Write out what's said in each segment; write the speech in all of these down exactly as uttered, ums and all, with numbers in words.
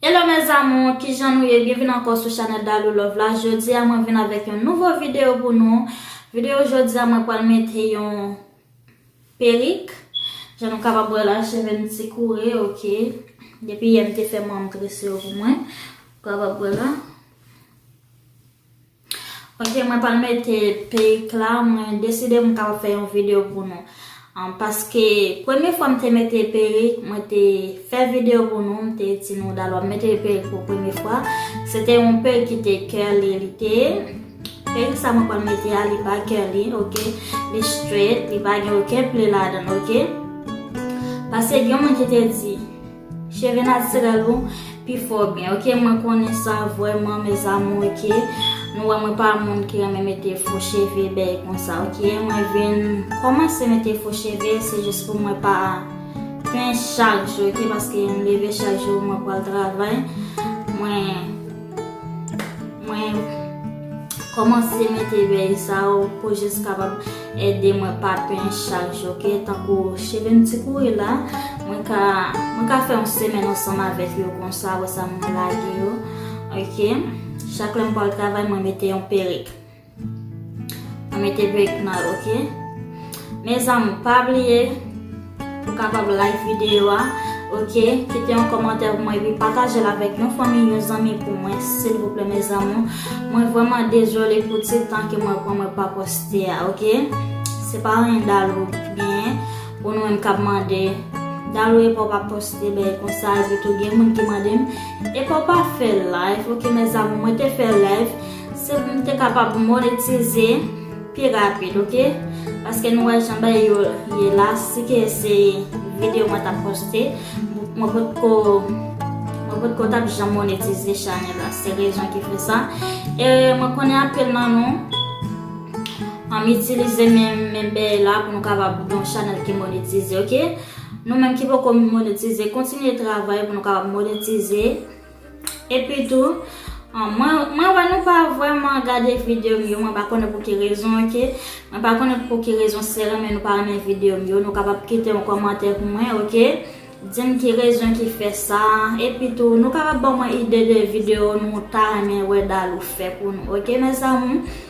Hello mes amours, kijan nou ye? Byenvini ankò sou chanèl Dalou Love la. Jodi a mwen vin avèk yon nouvo videyo pou nou. Videyo jodi a mwen pral mete yon perik. Jan nou kapab wè la, cheve m ti koure, ok. Depi yè m te fè manman m trese yo pou mwen. Kapab wè la. Ok, mwen pral mete perik la, mwen deside mwen kapab fè yon videyo pou nou. An, paske premye fwa m te mete perik, mwen te fè videyo pou nou, m te di nou Dalou ap mete perik pou premye fwa. Se te yon perik ki te curly, li te. Perik sa mwen pral mete a, li pa curly, ok? Li straight, li pa gen okenn pli ladan, ok? Paske gen yon moun ki te di, cheve natirèl ou pi fò byen, ok? Mwen konnen sa vrèman, mes amours, ok? Nou wè mwen pa moun ki renmen mete fo cheve, bèy konsa, ok? Mwen vin kòmanse mete fo cheve, se jis pou mwen pa penyen chak jou, ok? Paske m leve chak jou, mwen pral travay. Mwen, mwen kòmanse mete bèy sa yo pou jis kapab ede mwen pa penyen chak jou, ok? Tankou cheve m ti kouri la, mwen ka, mwen ka fè yon semèn ansanm avèk yo konsa, wè sa mwen lage yo, ok? Chak lè m pral travay, mwen mete yon perik. Mwen mete perik nan, ok? Mes amours, pa bliye, ou kapab like videyo a, ok? Kite yon kòmantè pou mwen epi pataje l avèk yon fanmi, yon zanmi pou mwen, silvouplè, mes amours. Mwen vrèman dezole pou ti tan ke mwen pran mwen pa poste a, ok? Se pa anyen Dalou genyen pou nou menm k ap mande, Dalou, epa w pa poste bèy konsa, epi tou gen moun ki mande m, epa w pa fè live, ok, mes amours, mwen te fè live, se pou m te kapab monetize pi rapid, ok? Paske nou wè jan bagay yo ye la, si ke se videyo mwen t ap poste, mwen potko, mwen potko t ap janm monetize chanèl la. Se rezon ki fè sa. E mwen konnen anpil nan nou, an, itilize menm, menm bagay la pou nou kapab gen yon chanèl ki monetize, ok? Nou menm ki poko monetize, kontinye travay pou nou kapab monetize. Epi tou, an, mwen, mwen wè nou pa vrèman gade videyo m yo, mwen pa konnen pou ki rezon, ok? Mwen pa konnen pou ki rezon, se renmen nou pa renmen videyo m yo, nou kapab kite yon kòmantè pou mwen, ok? Di m ki rezon ki fè sa. Epi tou, nou kapab ban mwen ide de videyo nou ta renmen wè Dalou fè pou nou, ok, mes amours?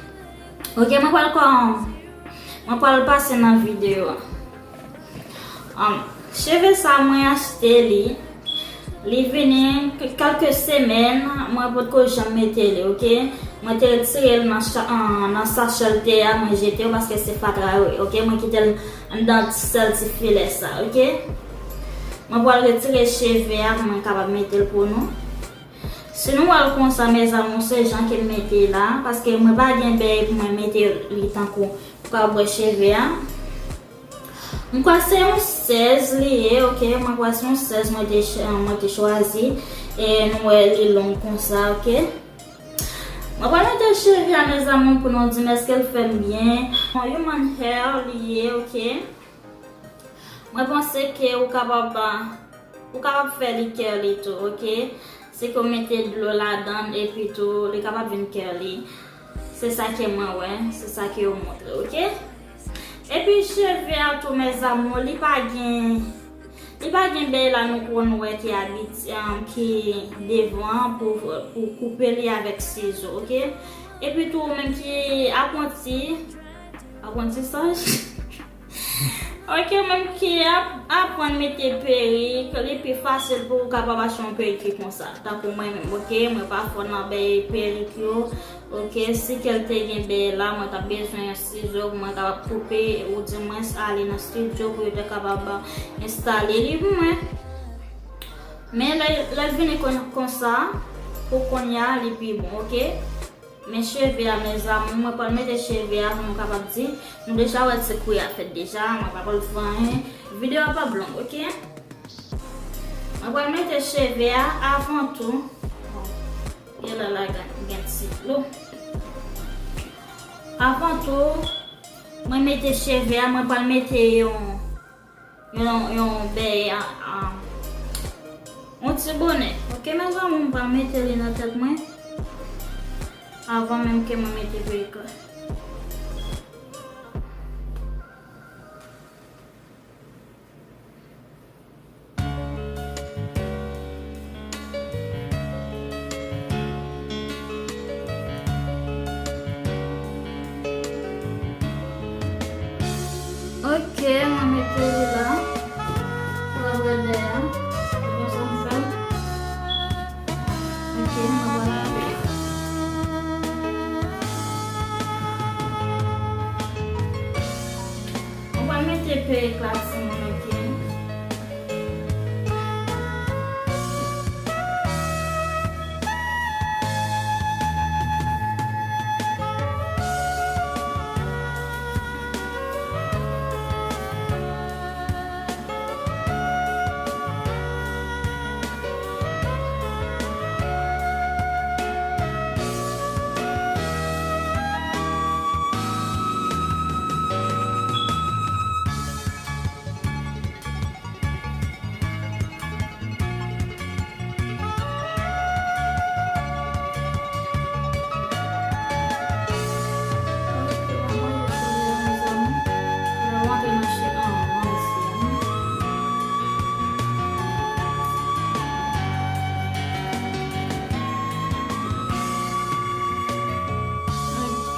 Ok, mwen pral kò-, mwen pral pase nan videyo a. An, cheve sa mwen achte li. Li vini k-, kèlke semèn, mwen potko janm mete li, ok? Mwen te retire l nan cha-, an, nan sachè l te a, mwen jete yo paske se fatra yo ye, ok? Mwen kite l anndan sèl ti filè sa, ok? Mwen pral retire cheve a pou mwen kapab mete l pou nou. Si nou wè l konsa, mes amours, se jan ke m mete la, paske mwen pa gen bèy pou mwen mete li tankou pou kapab wè cheve a. M kwè se yon sèz li ye, ok? Mwen kwè se yon sèz mwen te ch-, mwen te chwazi. E nou wè li long konsa, ok? Mwen pral mete cheve a, mes amours, pou nou di m èske l fè m byen. Yon human hair li ye, ok? Mwen panse ke ou kapab, ou kapab fè li curly tou, ok? Se ke w mete dlo ladan l, epi tou, li kapab vin curly. Se sa ke mwen wè, se sa ke yo montre, ok? Epi cheve a tou, mes amours, li pa gen, li pa gen bèy la nou konn wè ki abit-, um, ki devan pou, pou koupe li avèk sizo, ok? Epi tou, ou menm ki apranti, aprantisaj, ok, ou menm ki ap aprann mete perik, li pi fasil pou ou kapab achte yon perik ki konsa. Tankou mwen menm, ok, mwen pa fò nan bèy perik yo. Ok, si ke l te gen bèy la, mwen t ap bezwen yon sizo pou mwen kapab koupe, oudimwens ale nan estidyo pou yo te kapab enstale li pou mwen. Men lè, lè l vini kon, konsa, pou kounye a, li pi bon, ok? Men cheve a, mes amours, mwen pral mete cheve a pou nou kapab di, nou deja wè ti kwi a fèt deja, mwen pa pral fè anyen. Videyo a p ap long, ok? Mwen pral mete cheve a avan tou. Bon, gen lè la gen, gen ti dlo. Avan tou, mwen mete cheve a, mwen pral mete yon, yon, yon bèy a, a, yon ti bonè. Ok, mes amours, mwen pral mete li nan tèt mwen. Avan menm ke mwen mete perik la. Ok, mwen mete li la. Mwen pran dèyè a. Se konsa m fè l. Ok, mwen pral lave. Mwen pral mete perèk la sou mwen, ok.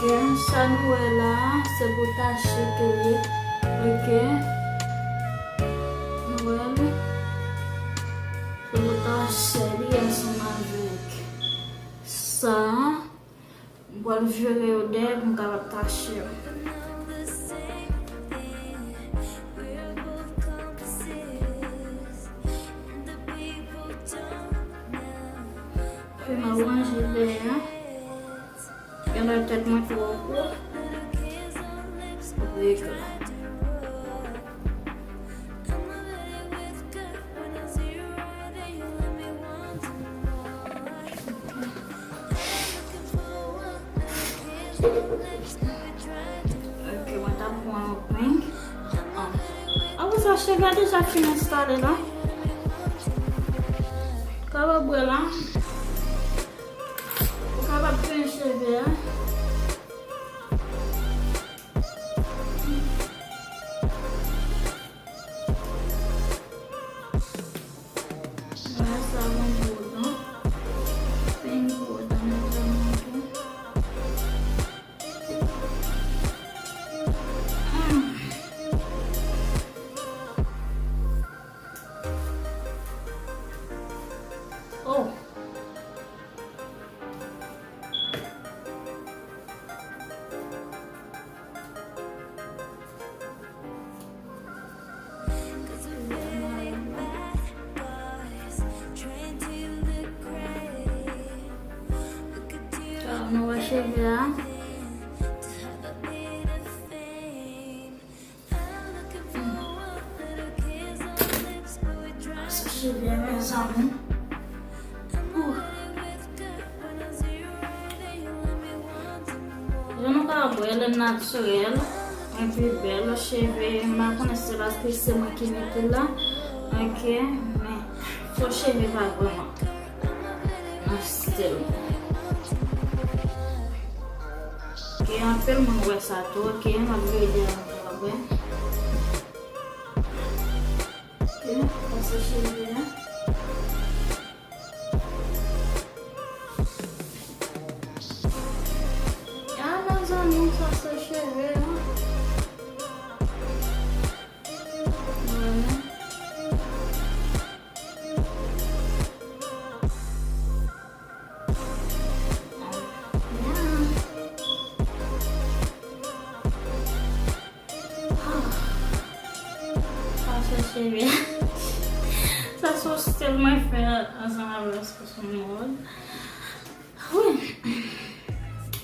Ok, sa nou wè la, se pou tache ke l ye. Ok. Nou wè l. Se pou tache li ansanm avèk sa. M pral vire yo dèyè pou m kapab tache yo. Fè m ranje dèyè a. Gen lè tèt mwen twò gwo. Règle. Ok, mwen t ap pran yon peng. Apre sa, cheve a deja fin enstale la. Kapab wè la. Ou kapab penyen cheve a. Wè sa, bon, gwo dan. Peng gwo dan, mezanmi, ok. Hmm. Oh. Sa, nou wè cheve a. Sa cheve a, mezanmi. Ouh. Jan nou ka wè, l natirèl, epi bèl cheve, m pa konnen si se paske se mwen ki mete l la, ok, men fo cheve pa vrèman nan stil mwen. Ok, anpil moun wè sa tou, ok, m ap vire dèyè mwen pou wè. Ok, pase cheve a. Ah, mezanmi, sa se cheve a. Vwala. Ah. Sa se cheve. Sa se yon stil mwen fè ansanm avèk Sou Mòd. Wi.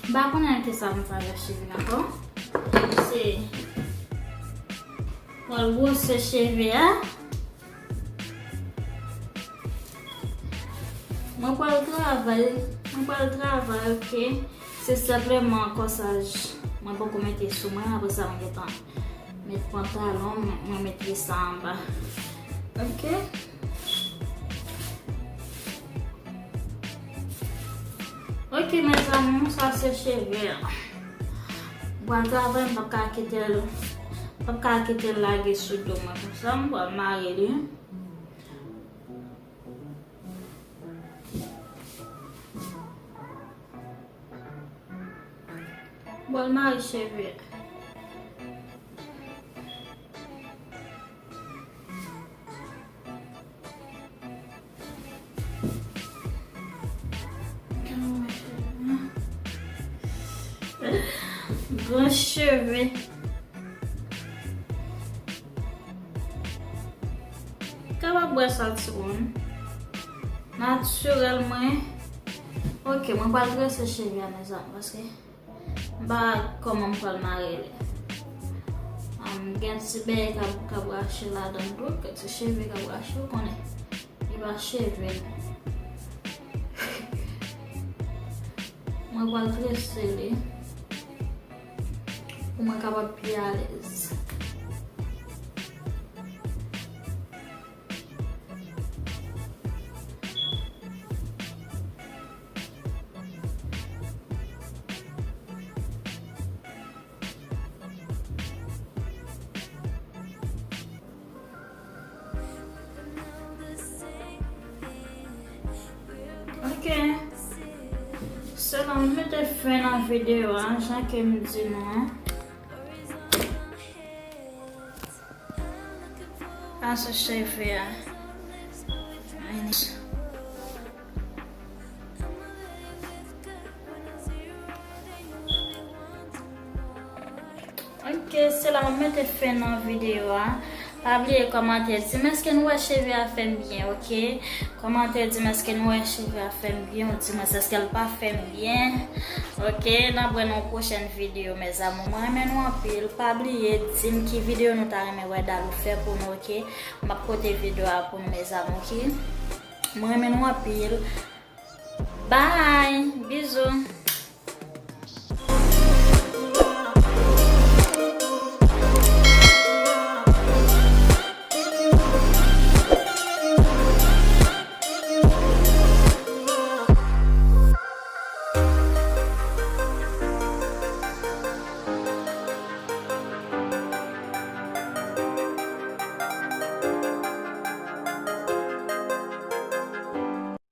M pa konnen ki sa m fè avèk cheve ankò. Se pral gwosè cheve a. Mwen pral travay, mwen pral travay, ok. Se senpleman kòsaj mwen poko mete sou mwen, apre sa mwen gentan met pantalon, mwen, mwen met li sa anba. Ok. Ok, mezanmi, sa se cheve a. Mwen pral travay, m p ap ka kite l, m p ap ka kite l lage sou do mwen konsa, m pral mare li. Bon, mari cheve. Gran cheve. Kapab wè sa timoun. Natirèl mwen. Ok, mwen pral trese cheve a, mezanmi, paske m pa kòman m pral mare li. Am, gen ti bèy k ap, k ap rache ladan l tou, gen ti cheve k ap rache, ou konnen. Li pa cheve. Mwen pral trese li pou mwen kapab pi alèz. Ok. Se la m mete fen nan videyo a, jan ke m di nou an. Pase cheve a. Ok, se la m mete fen nan videyo a. Pa bliye kòmante, di m èske nou wè cheve a fè m byen, ok? Kòmante, di m èske nou wè cheve a fè m byen, ou di m èske l pa fè m byen. Ok, n ap wè nan pwochèn videyo, mes amours. Mwen renmen nou anpil. Pa bliye, di m ki videyo nou ta renmen wè Dalou fè pou nou, ok? M ap pote videyo a pou nou, mes amours, ok? Mwen renmen nou anpil. Bye! Bizou!